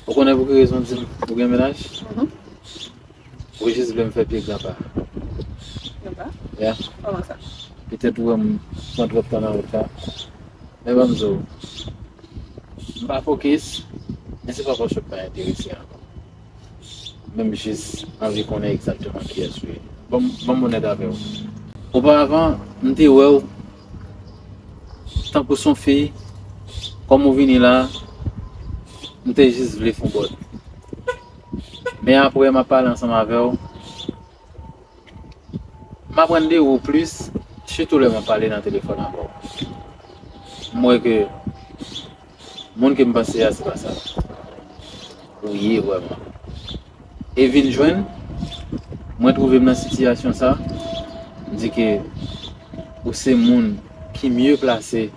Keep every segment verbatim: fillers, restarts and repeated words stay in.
Ou konnen pou ki rezon w di m ou gen mennaj? Mhm. Ou jis vle m fè pye gran pa. Gran pa? Yeah. Kòman sa? Petèt ou wè m pran twòp tan nan wout la. Men ban m di w, m pa fokis, men se pa paske m pa enterese ankò. Men m jis anvi konnen egzakteman kiyès ou ye. Ban m, ban m onèt avè w. Oparavan, m te wè w tankou s on fi, kòm ou vini la, m te jis vle f on bòd. Men apre m ap pale ansanm avè w, m aprann de ou plis, sitou lè m ap pale nan telefòn avè w. M wè ke moun ke m panse a, se pa sa ou ye vrèman. E vin jwenn mwen, twouve m nan sitiyasyon sa, m di ke ou se moun ki mye plase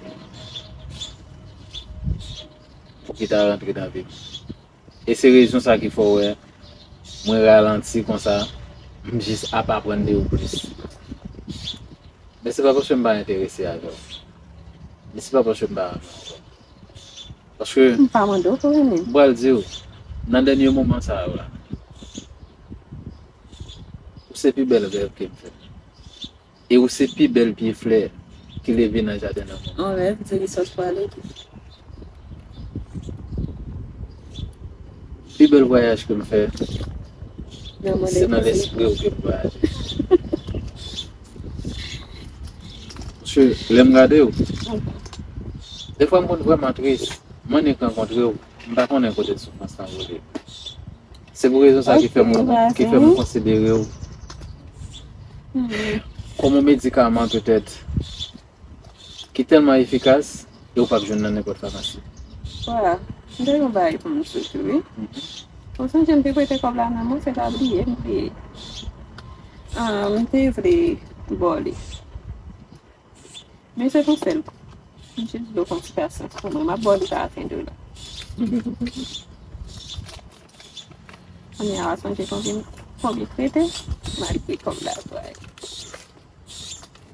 pou ki ta rantre nan vi m. E se rezon sa ki fè w wè mwen ralanti konsa, m jis ap aprann de ou plis. Men se pa paske m pa enterese avè w. Men se pa paske m pa renmen w. Paske m pa mande w pou renmen m. M pral di w, nan dènye moman sa yo la, ou se pi bèl rèv ke m fè. E ou se pi bèl pye flè ki leve nan jaden lanmou. On rèv, di li sòt prale tou. Pi bèl vwayaj ke m fè, se nan lespri w ke m vwayaje. Paske lè m gade w, defwa m konn vrèman tris, m annik rankontre w, m pa konnen kote soufrans lan vole. Se pou rezon sa ki fè m, ki fè m konsidere w kòm yon medikaman petèt ki tèlman efikas e w p ap jwenn nan nenpòt famasi. Vwala, m te gen yon bagay pou m di w tou, wi. Ou sonje m te prete kòb la nan men w, se pa bliye, m bliye. Ah, m te vle ba w li. Men se pou sèl kou. M jis vle w fè yon ti pasyans pou mwen. M ap ba w li pa fen dola. Kounye a, w a sonje konbyen, konbyen k rete? M al pran kòb la pou al.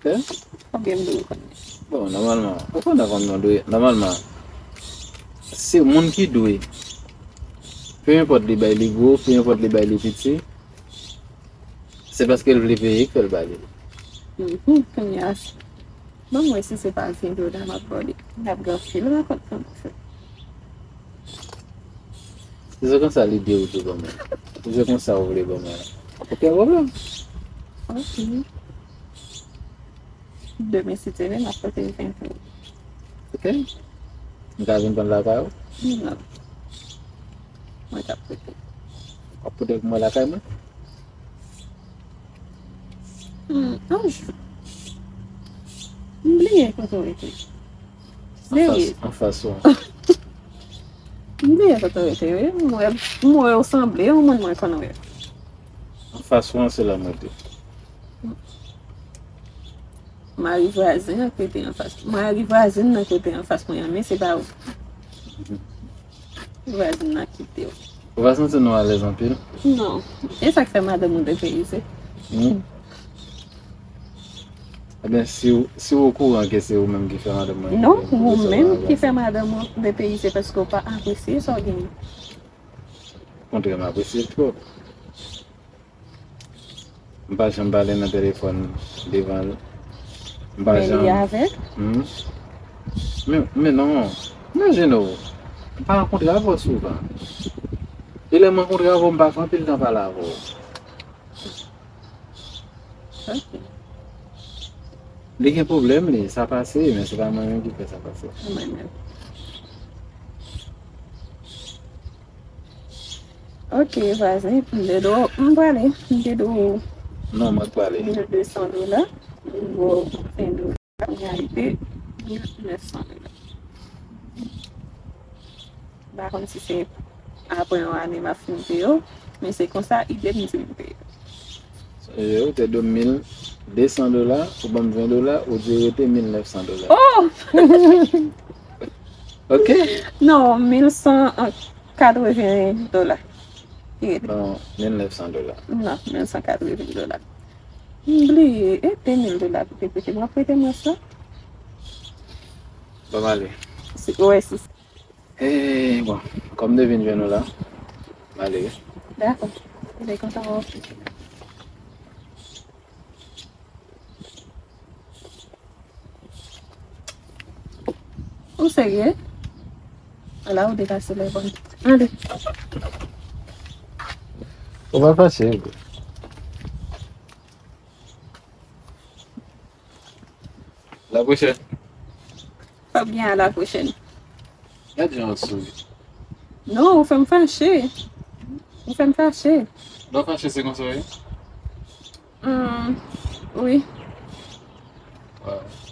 Konbyen m dwe kounye a? Bon, nòmalman, ou konnen konbyen w dwe. Nòmalman, se moun ki dwe. Pe enpòt li bay li gwo, pe enpòt li bay li piti. Se paske l vle peye k fè l ba li. Mhm, kounye a, ban m wè si se pa ven dola m ap ba w li. N ap gen anpil rankont pou n fè. Si se konsa lide w dwe ban mwen. Si se konsa w vle ban mwen. Okenn pwoblèm. Ok. Demen, si Dye vle, m ap pote ven pou ou. Ok. M ka vin pran l lakay ou? Non. Mwen k ap pote. W ap pote l pou mwen lakay mwen? Hmm, yon jou. M bliye kote w rete. Serye. Anfas, anfas ou an. M bliye kote w rete, wi. M wè, m wè w sanble yon moun mwen konn wè. Anfas ou an, se la m rete. Mari vwazen an k rete anfas. Mari vwazin nan k rete anfas mwen an, men se pa ou. Vwazin nan kite w. Ou pa santi nou alèz anpil? Non. E sa k fè madanm ou depeyize? Hmm. Ebyen, si w, si w okouran ke se ou menm ki fè madanm mwen depeyize, non, ou menm ki fè madanm ou depeyize paske w pa apresye sa w genyen. Okontrè, m apresye l twòp. M pa janm pale nan telefòn devan l. M pa janm. Men li avèg? Hmm. Men, men non. Imajine w. M pa rankontre avè w souvan. E lè m rankontre avè w, m pa fè anpil tan pale avè w. Ok. Li gen pwoblèm li, sa pase, men se pa mwen menm ki fè sa pase. Mwen menm. Ok, vwazen, m te dwe, m prale, m te dwe. Non, mwen k prale. Mil de san dola, m dwe ven dola, m rete mil nèf san dola. M pa konn si se apre yon ane m ap fin peye w, men se konsa ide m di m peye w. E, ou te dwe m mil de san dola, ou ban m ven dola, ou di rete mil nèf san dola. Oh! Ok. Non, mil san katreven dola. Ki rete? Non, mil nèf san dola. Non, mil san katreven dola. M bliye, e de mil dola pou te prete. Mwen prete mwen sa. Ban m ale. Si, wè, si. E, bon, kòm m te vin jwenn ou la, M ale wi. Dakò. Mwen kontan wè w. Ou serye? Ala ou dekase lè bon. Ale. Ou pa fache. La pwochèn. P ap gen a la pwochèn. Gad jan w souri. Non, ou fè m fache. Ou fè m fache. Lè w fache se konsa w ye? Hmm, wi. Waw.